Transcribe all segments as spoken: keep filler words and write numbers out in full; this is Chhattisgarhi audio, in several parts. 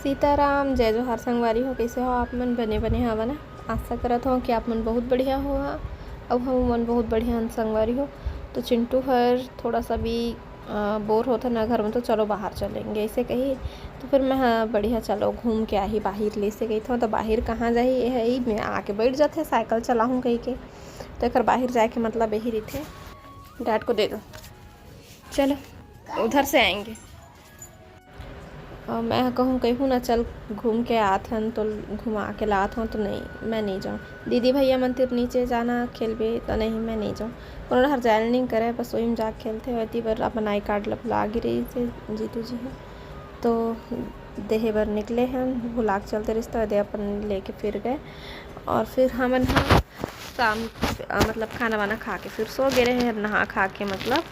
सीताराम, जय जोहार संगवारी हो। कइसे हो आप मन? बने बने हव ना? आशा करत हो कि आप मन बहुत बढ़िया हो हा, अउ हम मन बहुत बढ़िया हन संगवारी हो। तो चिंटू हर थोड़ा सा भी, अ, बोर होथे ना घर में, तो चलो बाहर चलेंगे, ऐसे कही। तो फिर मैं, हाँ, बढ़िया, चलो घूम के आही बाहिर, ले से गई थो, तो बाहिर कहाँ जाही, ये है, मैं आके बैठ जाथे, साइकिल चलाहूँ कही के। तो एकर बाहिर जाए के मतलब यही रहिथे। डैड को दे दो, चलो उधर से आएंगे। अ, मैं कहूँ, कहूँ ना, चल घूम के आत हन, तो घुमा के लात हन, तो नहीं, मैं नहीं जाऊँ। दीदी भैया मन तिर नीचे जाना खेलबे, तो नहीं, मैं नहीं जाऊँ। कोनो डहर जायल नहीं करे, बस वही में जाके खेलथे। वती बर अपन आई कार्ड ल भुला गिरे से जीतू जी ह, तो देहे बर निकले हन, भुला के चलते रिश्ता दे अपन लेके फिर गए। और फिर हमन ह शाम, अ, मतलब खाना वाना खा के फिर सो गे रहे, नहा खा के मतलब।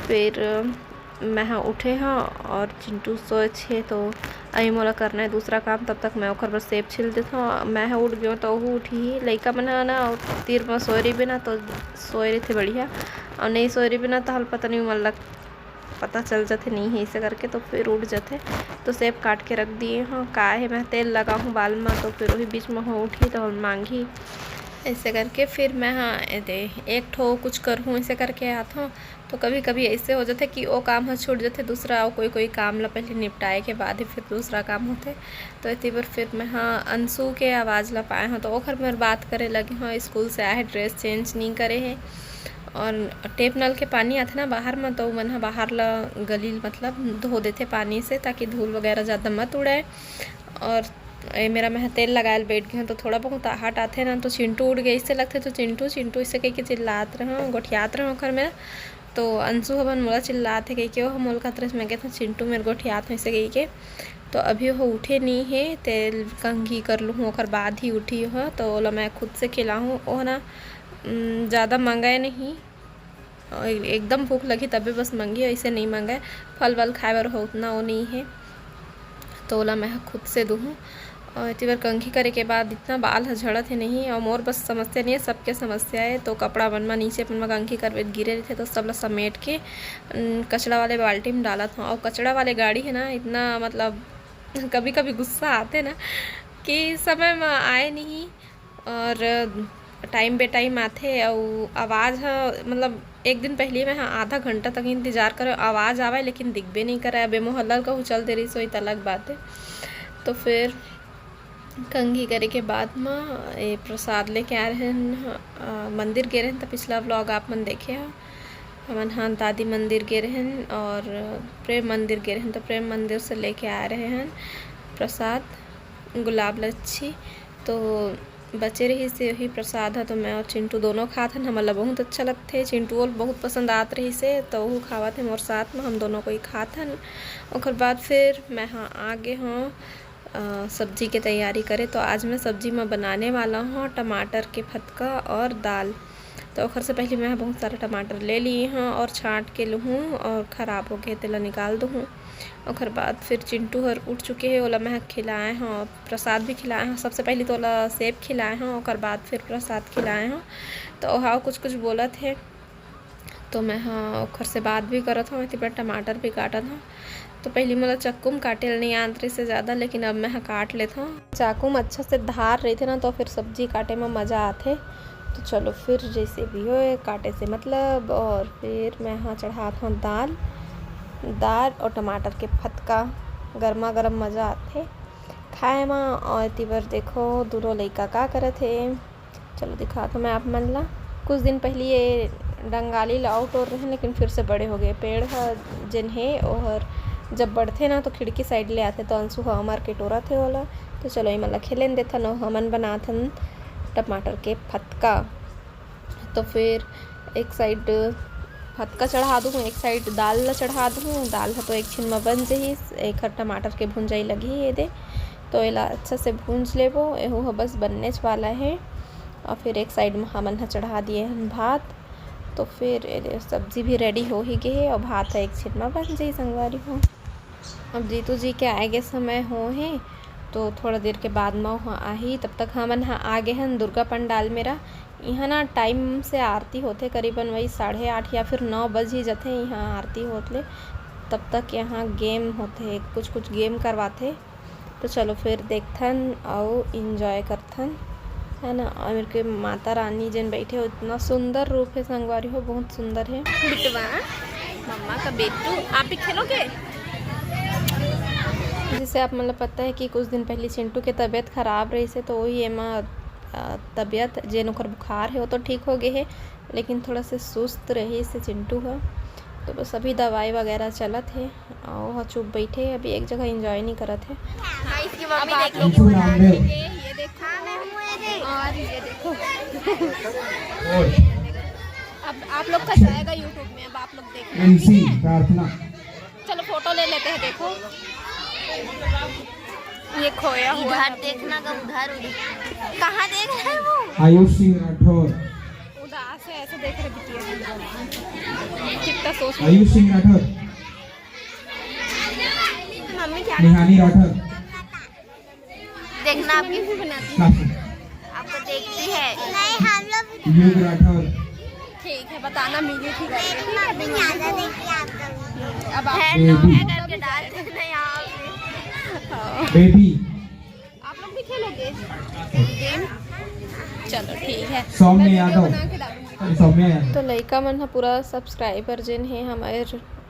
फिर मैं ह उठे ह और चिंटू सोए छे, तो अभी मोला करना है दूसरा काम। तब तक मैं ओकर बर सेब छील देथव। मैं ह उठ गेव तो ओहू उठही। लइका मन ह ना तीर म सोए रहिबे ना, तो सोए रहिथे बढ़िया, और नहीं सोए रहिबे ना, तो हल पता नहीं, मन लग पता चल जाथे नहीं है, ऐसे करके तो फिर उठ जाथे। तो सेब काट के रख दिए हव, का है, मैं तेल लगाहूँ बाल म, तो फिर वही बीच में हो उठही तो मांगही, ऐसे करके। फिर मैं, हाँ, एदे, एक ठो कुछ करहूँ, ऐसे करके आत हव। तो कभी कभी ऐसे हो जाथे कि ओ काम ह छूट जाथे, दूसरा अउ कोई कोई काम ला पहले निपटाए के बाद ही फिर दूसरा काम होथे। तो एती बर फिर मैं, हाँ, अंशु के आवाज़ ला पाए हव, तो ओखर मेर बात करे लगे हव। स्कूल से आए हे, ड्रेस चेंज नहीं करे हे, और टेप नल के पानी आथे ना बाहर में, तो मन ह बाहर ला गली, मतलब धो देथे पानी से, ताकि धूल वगैरह ज़्यादा मत उड़े। और ए मेरा, मैं तेल लगाए ल बैठ गए हव, तो थोड़ा बहुत आहट आथे ना, तो चिंटू उठ गए ऐसे लगथे, तो चिंटू चिंटू ऐसे कह के चिल्लात रहव, गोठियात रहव ओखर मेर। तो अंशु हमन मोला चिल्लात हे कह के, ओह मोला कहत रहिस, मैं कहत हव, चिंटू मेर गोठियात हव ऐसे कह के। तो अभी ओह उठे नहीं हे, तेल कंघी कर लूँ, ओकर बाद ही उठी ओह, तो ओला मैं खुद से खिलाहूँ। ओह ना, उम, ज़्यादा मंगाए नहीं, और एकदम भूख लगी तबे बस मंगी, ऐसे नहीं मंगाए। फल वल खाए बर हो उतना वो नहीं है, तो ओला मैं ह खुद से दूहूँ। और एती बर कंघी करे के बाद इतना बाल ह झड़त हे नहीं, और मोर बस समस्या नहीं है, सबके समस्या है। तो कपड़ा मन म नीचे अपन म कंघी करबे त गिरे रहिथे, तो सब ला समेट के, उम, कचड़ा वाले बाल्टी में डालत हव। और कचड़ा वाले गाड़ी है ना, इतना मतलब कभी कभी गुस्सा आथे ना कि समय म आए नहीं, और टाइम बे टाइम आथे, अउ आवाज़ ह, मतलब एक दिन पहले मैं ह आधा घंटा तक इंतजार करे, आवाज़ आवे लेकिन दिखबे नहीं करे। अबे मोहल्ला ल कहूँ चल दे रही सोई, त अलग बात है। तो फिर कंघी करे के बाद म ए प्रसाद लेके आए रहन, अ, मंदिर गे रहन, त पिछला व्लॉग आप मन देखे ह। हमन ह दादी मंदिर गे रहन और प्रेम मंदिर गे रहन, तो प्रेम मंदिर से लेके आए रहे हन प्रसाद, गुलाब लच्छी। तो बचे रहिस हे वही प्रसाद ह, तो मैं और चिंटू दोनों खात हन। हमन ला बहुत अच्छा लगथे, चिंटू ल बहुत पसंद आत रहिस हे, तो ओहू खावत हे मोर साथ में, हम दोनों कोई खात हन। ओकर बाद फिर मैं ह आ गे हव, अ, सब्जी के तैयारी करे। तो आज मैं सब्जी में बनाने वाला हूँ टमाटर के फतका और दाल। तो ओखर से पहले मैं ह बहुत सारा टमाटर ले लिए हूँ और छांट के लूहूँ, और ख़राब हो गए तेला निकाल दूहूँ। ओखर बाद फिर चिंटू हर उठ चुके हे, ओला मैं ह खिलाए हूँ, प्रसाद भी खिलाए हूँ। सबसे पहले तो ओला सेब खिलाए हूँ, ओकर बाद फिर प्रसाद खिलाए हूँ। तो ओहा कुछ कुछ बोलत हे, तो मैं ह ओखर से बात भी करत हूँ, एती बर टमाटर भी काटत हूँ। तो पहली मोला चक्कू म काटे ल नहीं आत रहिस हे ज़्यादा, लेकिन अब मैं ह काट लेत हूँ। चाकू म अच्छा से धार रहिथे ना, तो फिर सब्जी काटे म मज़ा आथे। तो चलो फिर जैसे भी होए, काटे से मतलब। और फिर मैं ह चढ़ात हूँ दाल, दाल और टमाटर के फतका, गर्मा गर्म मज़ा आथे खाए म। और एती बर देखो, दूनों लइका का करत हे, चलो दिखात हूँ मैं आप मन ला। कुछ दिन पहले ये डंगाली ला आउटडोर रहे, लेकिन फिर से बड़े हो गए। पेड़ ह जेन हे, ओहर जब बढ़थे ना, तो खिड़की साइड ले आथे, तो अंशु ह अमर के टोरत हे ओला। तो चलो, एमन ला खेले न देथन, अउ हमन बनात हन टमाटर के फतका। तो फिर एक साइड फतका चढ़ा दूँ, एक साइड दाल ला चढ़ा दूँ। दाल ह तो एक छिन म बन जही, एक ह टमाटर के भुंजाई लगही ये दे। तो एला अच्छा से भूंज लेबो, एहू ह बस बननेच वाला हे। और फिर एक साइड में हमन ह चढ़ा दिए हन भात। तो फिर एदे सब्जी भी रेडी हो ही गे हे, और भात ह एक छिन म बन जही संगवारी हो। अब जीतू जी के आए के समय हो हे, तो थोड़ा देर के बाद म ओह आही। तब तक हमन ह आ गे हन दुर्गा पंडाल मेरा। इहाँ ना टाइम से आरती होथे, करीबन वही साढ़े आठ या फिर नौ बज ही जथे इहाँ आरती होत ले। तब तक यहाँ गेम होथे, कुछ कुछ गेम करवाथे। तो चलो फिर देखथन अउ enjoy करथन, है ना। और मेरे के माता रानी जेन बैठे हो, इतना सुंदर रूप है संगवारी हो, बहुत सुंदर है। बिटवा, मम्मा का बेटू, आप भी खेलोगे? जैसे आप मन ल पता है कि कुछ दिन पहले चिंटू के तबीयत खराब रहिस हे, तो वही एमा, अ, तबीयत जेन ओकर बुखार है, वो तो ठीक हो गए है, लेकिन थोड़ा से सुस्त रहिस हे चिंटू ह। तो बस अभी दवाई वगैरह चलत हे, अउ वो ह चुप बैठे हे, अभी एक जगह enjoy नहीं करत हे। हाँ, इसकी मम्मी अब आप देख लोग लो। को बना के ये देखो, और ये देखो। और अब आप लोग का जाएगा YouTube में, अब आप लोग देखना, तुलसी ठीक है? प्रार्थना। चलो फोटो ले लेते हैं। देखो, ये खोया हुआ इधर है। देखना का उधर, उधर। कहाँ देख रहे हैं वो? आयुष सिंह राठौर। उदास है, ऐसे देख रहे बिटिया। कितना सोच आयुष सिंह राठौर। मम्मी क्या निहानी राठौर। देखना अभी भी बनाती है। आपको देखती है। नहीं, हम लोग भी युग राठौर। ठीक है, बताना मिली थी करके। मेरी मम्मी ज्यादा देखती है आप लोग। अब आप है ना, बेबी। है करके डाल देना यहाँ पे। हाँ। बेबी। आप लोग भी खेलोगे गेम? चलो ठीक है। सौम्य मैं वीडियो यादव। बना के डालूंगी। अरे सौम्य यादव। तो लइका मन ह पूरा subscriber जेन हे हमारे,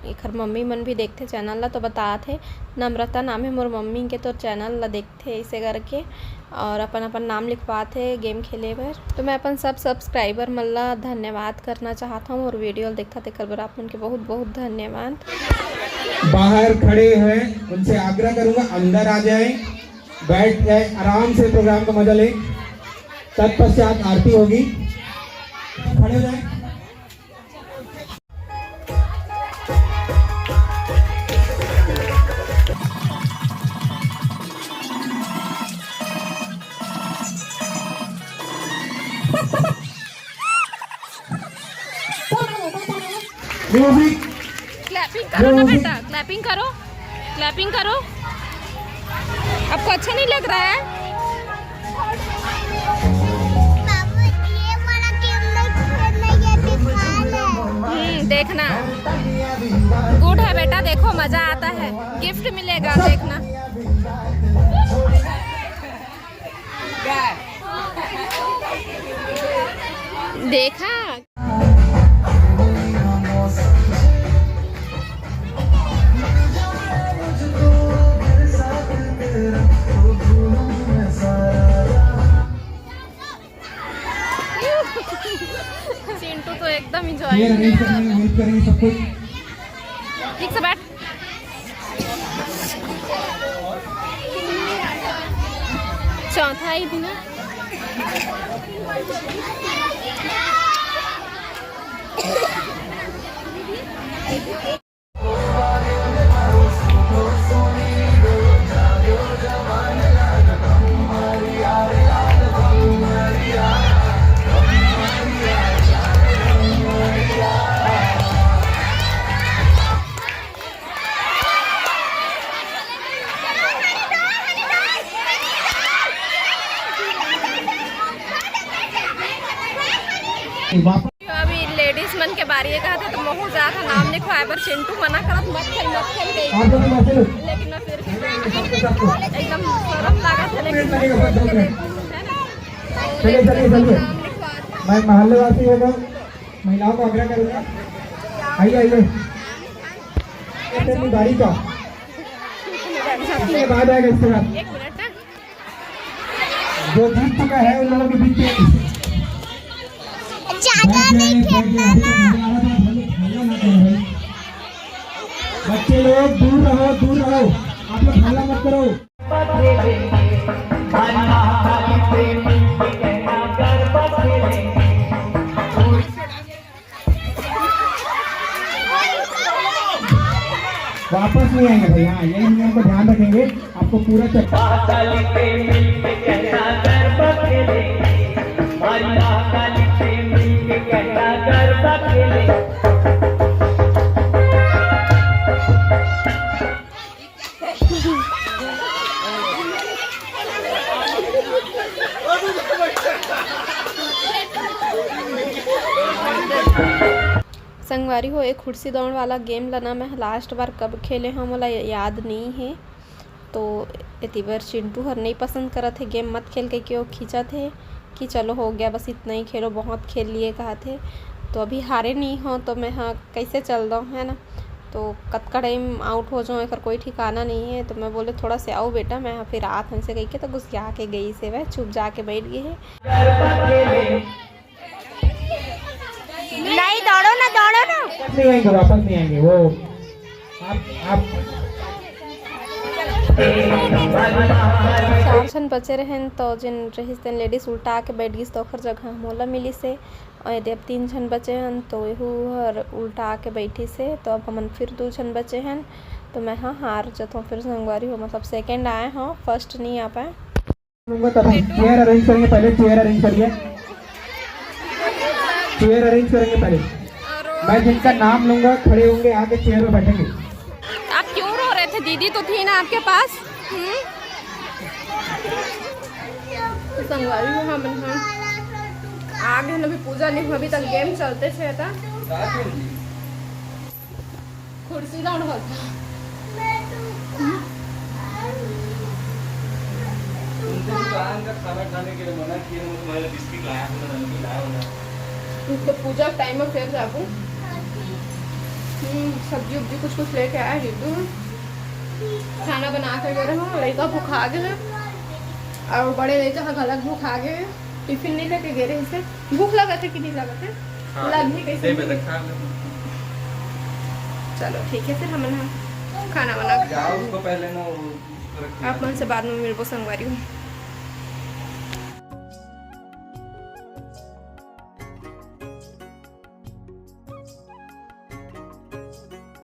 एखर मम्मी मन भी देखथे channel ला, तो बतात हे, नम्रता नाम हे मोर मम्मी के, तो channel ला देखथे ऐसे करके और अपन अपन नाम लिखवात हे गेम खेले बर। तो मैं अपन सब subscriber मन ला धन्यवाद करना चाहत हूँ और वीडियो ल देखथव तेकर बर आप मन के बहुत बहुत धन्यवाद। बाहर खड़े हैं, उनसे आग्रह करूंगा, अंदर आ जाएं, बैठ जाए, आराम से प्रोग्राम का मजा लें। तत्पश्चात आरती होगी, खड़े हो जाए। Music। Clapping करो ना music। बेटा, clapping करो, clapping करो। आपको अच्छा नहीं लग रहा है? बाबू, ये वाला game नहीं खेलना, ये बेकार है। हम्म, देखना। Good है बेटा, देखो मजा आता है, gift मिलेगा, देखना। देखा। चिंटू तो एकदम enjoy ये रमेश कर रहे हैं, wait कर रहे हैं सब कुछ। ठीक से बैठ। चौथा ही दिन। अभी ladies मन के बारी, ये कहा था तो महू जात हे नाम लिखवाए बर, चिंटू मना करत, "मत खेल, मत खेल," कही। लेकिन मैं फिर भी एकदम शर्म लागत हे, लेकिन मैं खेल के देखूँ, है ना? चलिए, चलिए, चलिए। नाम लिखवा। मैं मोहल्ले वासी हूँ, तो महिलाओं को आग्रह करूँगा, आइए, आइए। अपनी, अपनी बारी का। इसके बाद आएगा, इसके बाद। एक मिनट ना। जो जीत चुका है, उन लोगों के बीच में ज्यादा नहीं खेलना ना। बच्चे लोग दूर रहो, दूर रहो, आप लोग हल्ला मत करो। वापस नहीं आएंगे भैया, हाँ, यही नियम को ध्यान रखेंगे। आपको पूरा चक्कर संगवारी हो, एक खुर्सी दौड़ वाला गेम ल ना मैं लास्ट बार कब खेले हंव, मोला याद नइ हे। तो एती बर चिंटू हर नहीं पसंद करत हे, गेम मत खेल कहिके वो खींचत हे कि चलो हो गया, बस इतना ही खेलो, बहुत खेल लिए कहत हे। तो अभी हारे नहीं हो तो मैं ह कैसे चल दऊँ, है ना? तो कतका टाइम आउट हो जाऊँ, एकर कोई ठिकाना नहीं है। तो मैं बोले, "थोड़ा से आओ बेटा, मैं ह फिर आत हन," से कहिके तो गुसिया के गई से वह चुप जाके बैठ गई है। नहीं, दौड़ो ना, दौड़ो ना। वापस नहीं आएंगे, वापस नहीं आएंगे वो। आप, आप चार झन बचे रहेन, तो जिन रहिस तेन लेडीज उल्टा आके बैठ गिस, तो ओखर जगह मोला मिलिस हे। और यदि अब तीन झन बचे हन, तो एहू हर उल्टा आके बैठिस हे। तो अब हमन फिर दू झन बचे हन, तो मैं ह हार जथों फिर संगवारी हो, मतलब सेकंड आए हों, फर्स्ट नहीं आ पाए। लूंगा तब चेयर अरेंज करेंगे, पहले चेयर अरेंज करिए, चेयर अरेंज करेंगे पहले। मैं जिनका नाम लूंगा, खड़े होंगे, आके चेयर पे बैठेंगे। आप क्यों रो रहे थे? दीदी तो थी ना आपके पास। हम्म? तो संगवारी हो, हमन ह आ गे हन, अभी पूजा नहीं हुआ, अभी तक गेम चलते थे। कुर्सी डाउन होता। उनसे दुकान का खाना खाने के लिए मना किया, मैं तुम्हारे लिए बिस्किट लाया हूँ ना, नमकीन लाया हूँ ना। तो पूजा टाइम में फिर जाबू। हम्म, सब्जी उब्जी कुछ कुछ लेके आया जीतू। खाना बना के दे रहे हो, लड़का भूखा गए हैं। और बड़े लड़का का गलत भूखा गए हैं, टिफिन नहीं लेके गए रहे से। भूख लगा थे कि नहीं लगा थे? हाँ, लग ही कैसे दे नहीं। बेटा, खा ले। चलो ठीक है, फिर हमन ह खाना बना के जाओ, उसको पहले ना वो उसको रखिए। आप मन से बाद में मिलबो संगवारी हो।